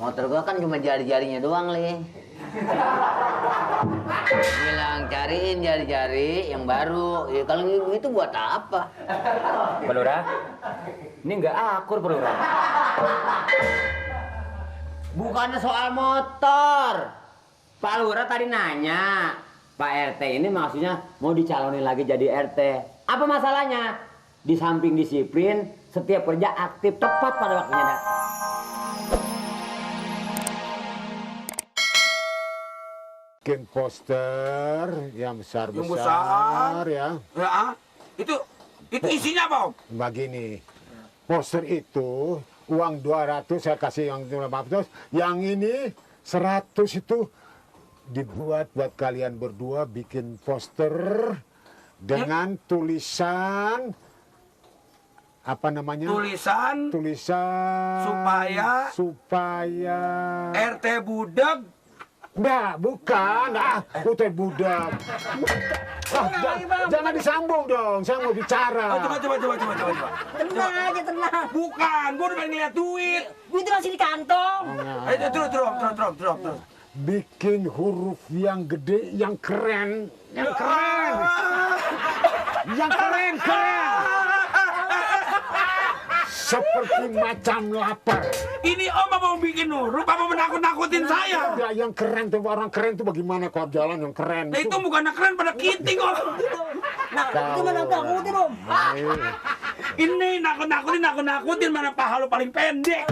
motor gua kan cuma jari-jarinya doang, Le. Bilang cariin jari-jari yang baru. Ya kalau itu buat apa? Pak Lurah, ini nggak akur Pak Lurah. Bukannya soal motor. Pak Lurah tadi nanya, Pak RT ini maksudnya mau dicalonin lagi jadi RT. Apa masalahnya? Di samping disiplin, setiap kerja aktif tepat pada waktunya datang. Bikin poster yang besar Yang besar. ya. Ya, itu isinya apa, Om? Begini, poster itu uang 200 saya kasih yang 500, yang ini 100 itu dibuat buat kalian berdua bikin poster dengan tulisan apa namanya? Tulisan Tulisan supaya RT Budeg. Nah, bukan. Putih budak. Jangan disambung dong. Saya mau bicara. Oh, coba. Tenang aja, tenang. Bukan, gua udah pengen ngeliat duit. Duitnya masih di kantong. Terus. Bikin huruf yang gede, yang keren. Yang keren. Yang keren. Seperti macam lapar. Ini Om apa mau bikin huruf apa menakut-nakutin saya? Ya, yang keren tuh, orang keren tuh bagaimana kalau jalan yang keren? Nah, itu bukan keren pada kiting, Om. Nah, gimana takutin, Om? Ini nakut-nakutin mana paha lu paling pendek.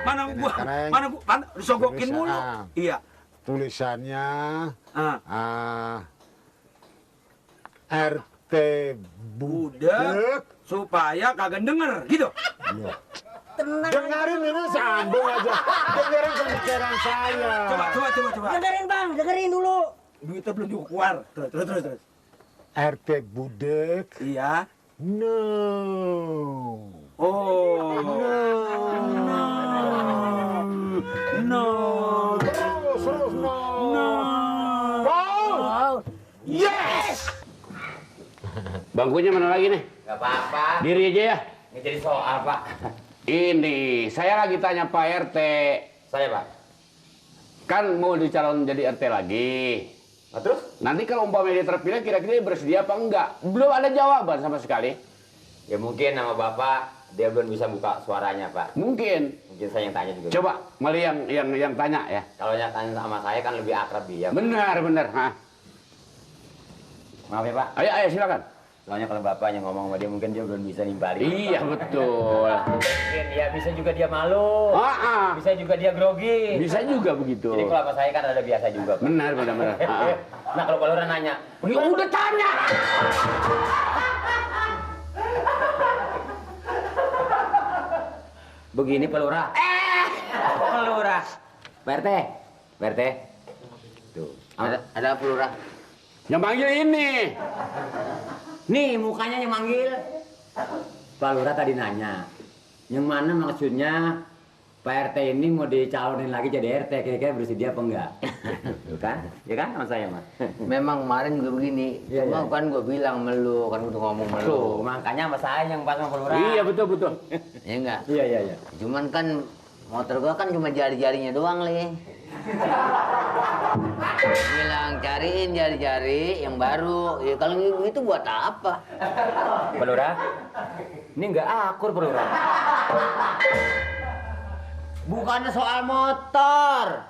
Mana gua disogokin mulu. Iya. Tulisannya RT Budeg supaya kagak denger gitu. Tenang. Dengarin ini sambung aja. Dengarin pembicaraan saya. Coba. Dengerin, Bang. Dengerin dulu. Duitnya belum juga keluar. Terus. RT Budeg. Iya. No. Oh. No. Terus no. Wow. Yes. Bangkunya mana lagi nih? Gak apa-apa. Diri aja ya. Ini jadi soal Pak. Ini, saya lagi tanya Pak RT. Saya Pak. Kan mau dicalon jadi RT lagi. Nah, terus? Nanti kalau umpamanya dia terpilih, kira-kira dia bersedia apa enggak? Belum ada jawaban sama sekali. Ya mungkin nama Bapak dia belum bisa buka suaranya Pak. Mungkin. Mungkin saya yang tanya juga. Coba, Mali yang tanya ya. Kalau yang tanya sama saya kan lebih akrab dia. Benar. Hah. Maaf ya Pak. Ayo silakan. Soalnya kalau bapaknya ngomong sama dia mungkin dia belum bisa nimpalin. Iya betul. Mungkin ya bisa juga dia malu. Bisa juga dia grogi. Bisa juga begitu. Jadi kalau sama saya kan ada biasa juga Pak. Benar. Nah kalau Pak Lurah nanya, Ya udah tanya. begini Pak Lurah. Pak Lurah. Pak RT. Tuh. Ada apa, Lurah? Yang panggil ini. Nih mukanya yang manggil. Pak Lurah tadi nanya, yang mana maksudnya Pak RT ini mau dicalonin lagi jadi RT, kira-kira bersedia apa enggak? Tuh kan? Ya kan sama saya Mas. Memang kemarin juga begini. Iya, Cuma kan gue bilang melu, kan udah ngomong melu. Tuh, makanya sama saya yang pas sama Pak Lurah. Iya betul. Ya enggak? Iya. Cuman kan motor gua kan cuma jari-jarinya doang, Le. Bilang cariin jari-jari yang baru. Ya kalau itu buat apa? Pak Lurah, ini nggak akur Pak Lurah. Bukannya soal motor.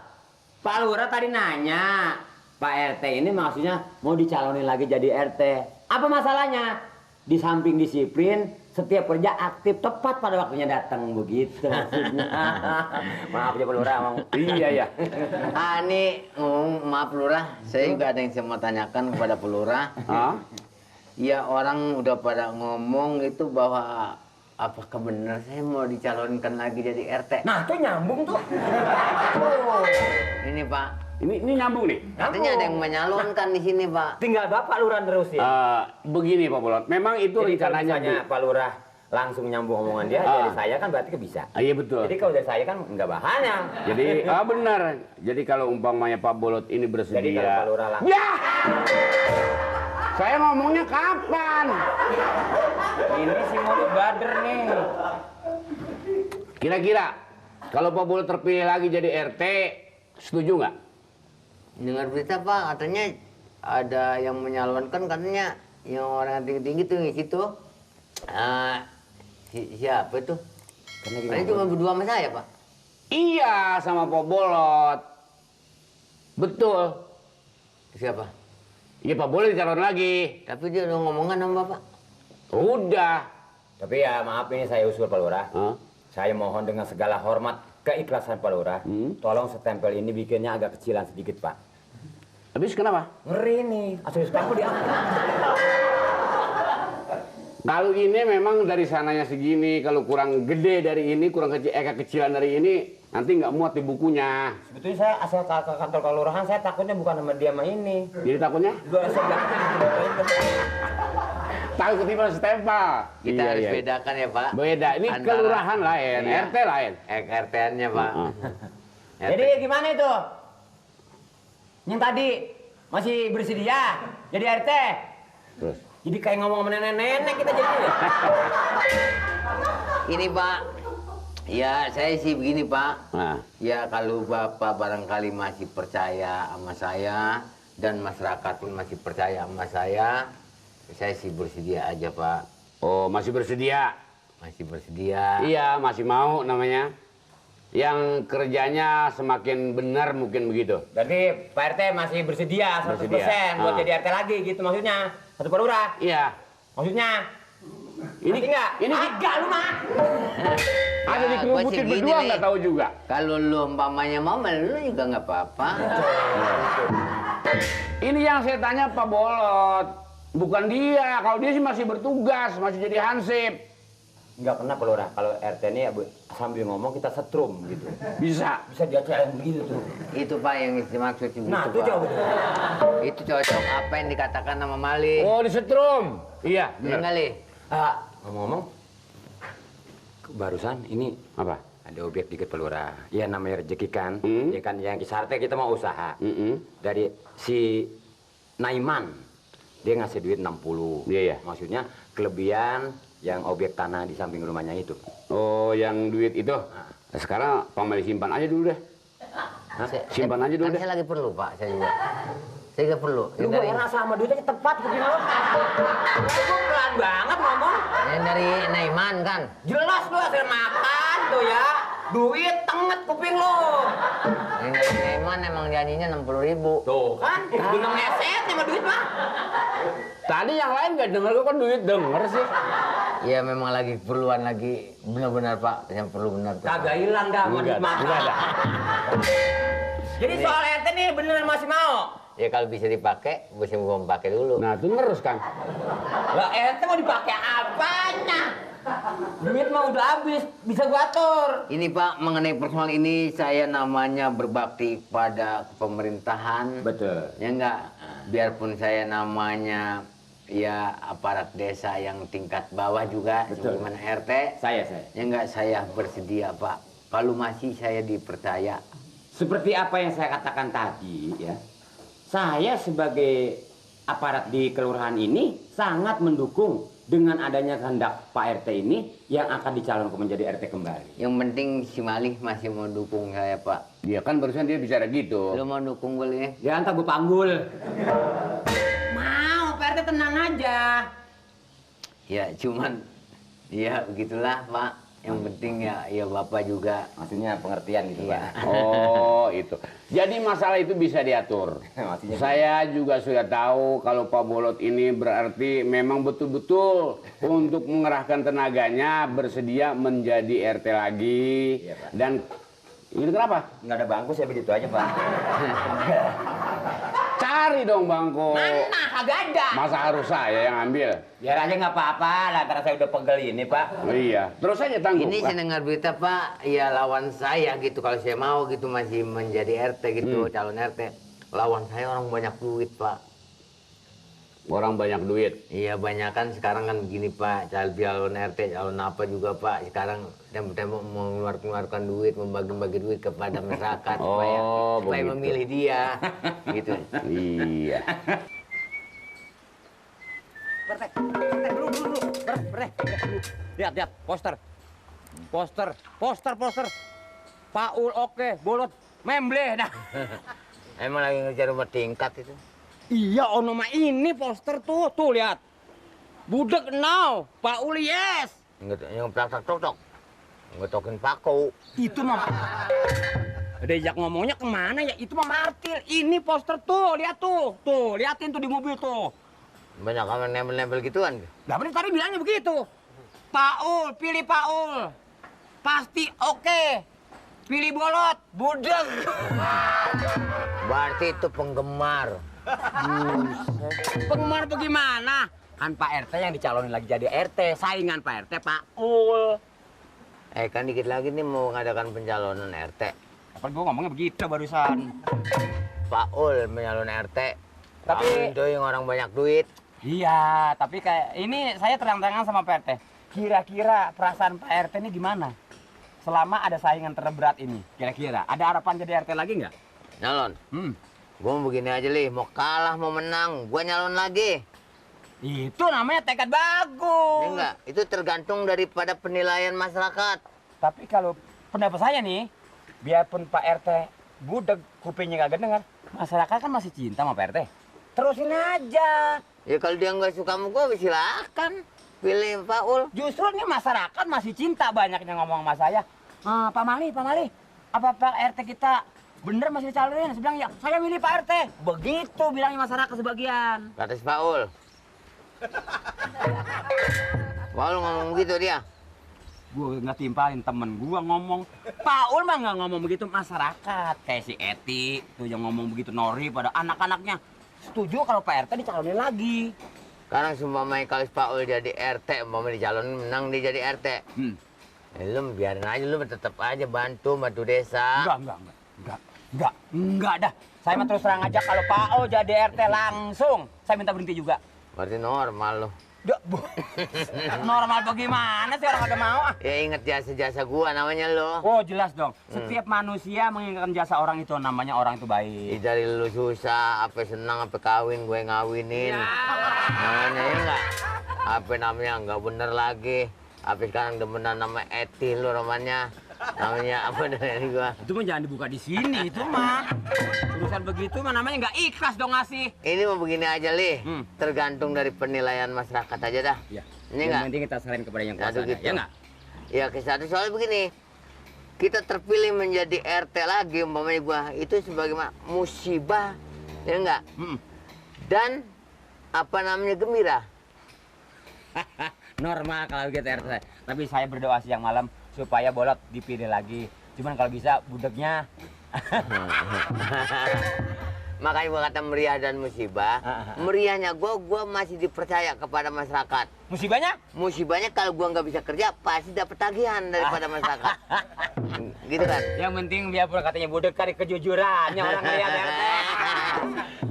Pak Lurah tadi nanya, Pak RT ini maksudnya mau dicalonin lagi jadi RT. Apa masalahnya? Di samping disiplin, setiap kerja aktif tepat pada waktunya datang begitu maksudnya. Maaf ya Pak Lurah. Iya. Ini maaf Lurah, saya juga ada yang saya mau tanyakan kepada Pak Lurah. Ya orang udah pada ngomong itu bahwa apakah benar saya mau dicalonkan lagi jadi RT? Nah itu nyambung tuh. Ini Pak, Ini nyambung nih. katanya ada yang menyalonkan di sini Pak. Tinggal Bapak Lurah terus ya. Begini Pak Bolot, memang itu Jadi kalau rencananya. misalnya Pak Lurah langsung nyambung omongan dia, dari saya kan berarti bisa. Iya betul. Jadi kalau dari saya kan nggak bahaya. Jadi benar. Jadi kalau umpamanya Pak Bolot ini bersedia. Jadi kalau Pak Lurah langsung. Ya. Saya ngomongnya kapan? Ini si mulut bader nih. Kira-kira Kalau Pak Bolot terpilih lagi jadi RT, setuju nggak? Dengar berita Pak, katanya ada yang menyalonkan, katanya yang orang tinggi-tinggi tuh ngisi tuh. Siapa itu? Karena cuma berdua sama saya Pak. Iya, sama Pak Bolot. Betul. Siapa? Iya Pak Bolot dicalon lagi. Tapi dia udah ngomongan sama Bapak. Udah. Tapi ya maaf ini saya usul Pak Lurah. Hah? Saya mohon dengan segala hormat keikhlasan Pak Lurah. Tolong stempel ini bikinnya agak kecilan sedikit Pak. Habis kenapa? Ngeri nih, asal stempel diangkat. Kalau ini memang dari sananya segini, kalau kurang gede dari ini, kurang kecilan dari ini, nanti nggak muat di bukunya. Sebetulnya saya asal ke kantor kelurahan, saya takutnya bukan sama dia sama ini. Jadi takutnya? Dua sebelah. Tahu ketimbang stempel. Kita harus bedakan ya Pak. Beda. Ini Antara- kelurahan lain, Iya. RT lain. RT-nya Pak. Jadi gimana itu? Yang tadi masih bersedia jadi RT? Terus? Jadi kayak ngomong sama nenek-nenek kita jadi. Ini Pak, ya saya sih begini Pak. Nah, Ya kalau Bapak barangkali masih percaya sama saya dan masyarakat pun masih percaya sama saya sih bersedia aja Pak. oh masih bersedia? Masih bersedia. Iya, masih mau namanya. Yang kerjanya semakin benar mungkin begitu. Berarti Pak RT masih bersedia 100% Bersedia. buat Ah. jadi RT lagi gitu maksudnya. Satu Pak Lurah. Iya. Maksudnya Ini enggak? ini Agak lu mah. ada Ya, dikerubutin gua sih gini berdua nih. nggak tahu juga. Kalau lu umpamanya mau, lu juga nggak apa-apa. Ini yang saya tanya Pak Bolot. Bukan dia. Kalau dia sih masih bertugas, masih jadi hansip. Enggak pernah Pak Lurah. Kalau RT ini ya, Bu, sambil ngomong kita setrum gitu. Bisa. Bisa diacain begitu tuh. Itu Pak yang dimaksud itu. Nah, itu Pak. coba. Itu cocok apa yang dikatakan sama Malik. Oh, disetrum. Iya, Ya benar. kali. Ngomong-ngomong, barusan ini Apa? ada objek dikit Pak Lurah. Ya namanya rezeki kan. Hmm. Ya kan yang kisah RT kita mau usaha. Dari si Naiman, dia ngasih duit 60. Iya, iya. Maksudnya kelebihan yang objek tanah di samping rumahnya itu. Oh, yang duit itu. Nah, sekarang Pak Mali simpan aja dulu deh. Simpan aja dulu Kan deh. saya lagi perlu Pak, saya juga. Saya juga perlu. Lu gak pernah sama duitnya tepat kuping lu. Lu pelan banget ngomong. Yang dari Naiman kan. Jelas lu hasil makan tuh ya. Duit tenget kuping lu. Yang dari Naiman emang janjinya 60.000. Tuh kan, belum ngeset sama duit mah. Tadi yang lain nggak denger, kok kan duit denger sih. Ya memang lagi keperluan lagi benar-benar Pak, yang perlu benar tuh. Pak. Kagak hilang dah sama duit makan. Enggak ada. Jadi soal RT nih beneran masih mau? Ya kalau bisa dipakai, bisa gua pakai dulu. Nah, itu terus kan. Lah RT mau dipakai apanya? Duit mah udah habis, bisa gua atur. Ini Pak, mengenai persoalan ini saya namanya berbakti pada pemerintahan. Betul. Ya enggak, biarpun saya namanya ya aparat desa yang tingkat bawah juga, Betul. sebagaimana RT. Saya. Ya enggak, saya bersedia Pak. Kalau masih saya dipercaya. Seperti apa yang saya katakan tadi ya. Saya sebagai aparat di kelurahan ini sangat mendukung dengan adanya kehendak Pak RT ini yang akan dicalonkan menjadi RT kembali. Yang penting si Malih masih mau dukung saya Pak. Dia kan barusan dia bicara gitu. Lu mau dukung gue ya? Ya entar gue panggul. Mau, Pak RT tenang aja. Ya cuman, ya begitulah Pak. Yang penting ya Bapak juga. Maksudnya pengertian gitu Iya. Pak. Oh, itu. Jadi masalah itu bisa diatur. Maksudnya Saya juga sudah tahu kalau Pak Bolot ini berarti memang betul-betul untuk mengerahkan tenaganya bersedia menjadi RT lagi. Iya, Pak. Dan ini kenapa? nggak ada bangku saya begitu aja Pak. Cari dong bangku. Mana? Kagak ada. Masa harus saya yang ambil? Biar aja nggak apa-apa, lantaran saya udah pegel ini Pak. Oh, iya. Terus aja tangguh. Ini saya dengar berita Pak, ya lawan saya gitu kalau saya mau gitu masih menjadi RT gitu, calon RT. Lawan saya orang banyak duit Pak. Orang banyak duit. Iya banyak kan sekarang kan begini Pak, calon RT, calon apa juga Pak. Sekarang tembok-tembok mengeluarkan duit, membagi-bagi duit kepada masyarakat supaya begitu. memilih dia, gitu. Iya. Lihat, poster. Paul oke, Bolot memble dah. Emang lagi ngejar rumah tingkat itu. Iya, ono mah ini poster tuh lihat. Budek now, Paul yes. Yang plak tok. Ngetokin paku. Itu mah. Diajak ngomongnya kemana ya? Itu mah Martil. Ini poster tuh, lihat tuh. Tuh, liatin tuh di mobil tuh. Banyak kamu nempel-nempel gituan. Lah bener tadi bilangnya begitu. Paul, pilih Paul. Pasti oke. Pilih Bolot, budek. Berarti itu penggemar. Penggemar bagaimana? Kan Pak RT yang dicalonin lagi jadi RT. Saingan Pak RT, Paul. Kan dikit lagi nih mau ngadakan pencalonan RT. Apa gue ngomongnya begitu barusan. Paul menyalon RT. Tapi- itu yang orang banyak duit. Iya, tapi kayak ini saya terang-terangan sama Pak RT. Kira-kira perasaan Pak RT ini gimana? Selama ada saingan terberat ini, kira-kira ada harapan jadi RT lagi nggak? Nyalon. Gua mau begini aja, Lih. Mau kalah, mau menang. Gua nyalon lagi. Itu namanya tekad bagus. Ini enggak, itu tergantung daripada penilaian masyarakat. Tapi kalau pendapat saya nih, biarpun Pak RT budeg kupingnya kagak dengar, masyarakat kan masih cinta sama Pak RT. Terusin aja. Ya kalau dia nggak suka sama gua, silakan pilih Paul. Justru nih masyarakat masih cinta, banyak yang ngomong sama saya. Pak Mali, apa Pak RT kita bener masih dicalonin? Saya bilang, ya saya milih Pak RT. Begitu bilangnya masyarakat sebagian. Kata si Paul. Paul ngomong begitu dia. Gue nggak timpalin temen gue ngomong. Paul mah nggak ngomong begitu, masyarakat. Kayak si Eti tuh yang ngomong begitu, Nori pada anak-anaknya. Setuju kalau Pak RT dicalonin lagi. Sekarang sumpamanya kalau si Paul jadi RT, umpamanya dicalonin menang dia jadi RT. Ya, lu biarin aja, lu tetap aja bantu desa. Enggak dah. Saya mah terus terang aja kalau Paul jadi RT langsung saya minta berhenti juga. Berarti normal lo. Normal bagaimana sih orang kagak mau ah? Ya inget jasa-jasa gua namanya lo. Oh jelas dong. Setiap manusia mengingatkan jasa orang itu namanya orang itu baik. Dari lu susah, apa senang, apa kawin, gue ngawinin. Namanya ya enggak? Apa namanya enggak bener lagi. Apa sekarang demenan nama Eti lu namanya. Namanya apa dari gua? Itu mah jangan dibuka di sini itu mah. Urusan begitu mah namanya nggak ikhlas dong ngasih. Ini mau begini aja, Lih. Tergantung dari penilaian masyarakat aja dah. Iya. Ini Yang enggak? penting kita serahin kepada yang kuasa. Aduh, gitu. Ya nggak? Ya ke satu soal begini. Kita terpilih menjadi RT lagi umpamanya gua itu sebagai musibah. Ya enggak? Dan apa namanya gembira. Normal kalau gitu RT. Tapi saya berdoa siang malam supaya Bolot dipilih lagi. Cuman kalau bisa budeknya. Makanya gua kata meriah dan musibah. Meriahnya gua masih dipercaya kepada masyarakat. Musibahnya? Musibahnya kalau gua nggak bisa kerja pasti dapat tagihan daripada masyarakat. Gitu kan? Yang penting biarpun katanya budek kali kejujurannya orang lihat RT.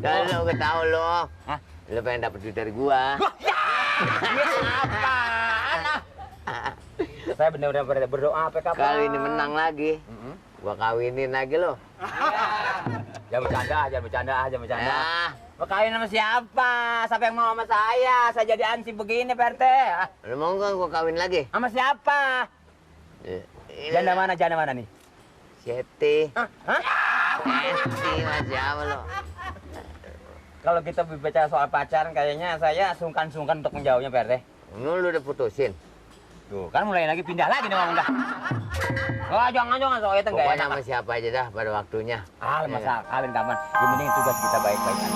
Kalau lo nggak tahu lo, lo pengen dapat duit dari gua. Apaan ah? Saya benar-benar berdoa PKP. Kalau ini menang lagi, gua kawinin lagi lo. Jangan bercanda. Ya, Mau kawin sama siapa? Siapa yang mau sama saya? Saya jadi ansip begini, Pak RT. lo mau nggak gua kawin lagi? Sama siapa? Janda mana nih? Seti. Hah? Seti masih apa lo? Kalau kita berbicara soal pacaran, kayaknya saya sungkan-sungkan untuk menjawabnya, Pak RT. Lu udah putusin? Tuh, kan mulai lagi pindah lagi nih ngomong dah. Oh, jangan soal itu enggak Pokoknya enak. sama siapa aja dah pada waktunya. Masalah kawin kapan. Yang penting tugas kita baik-baik aja.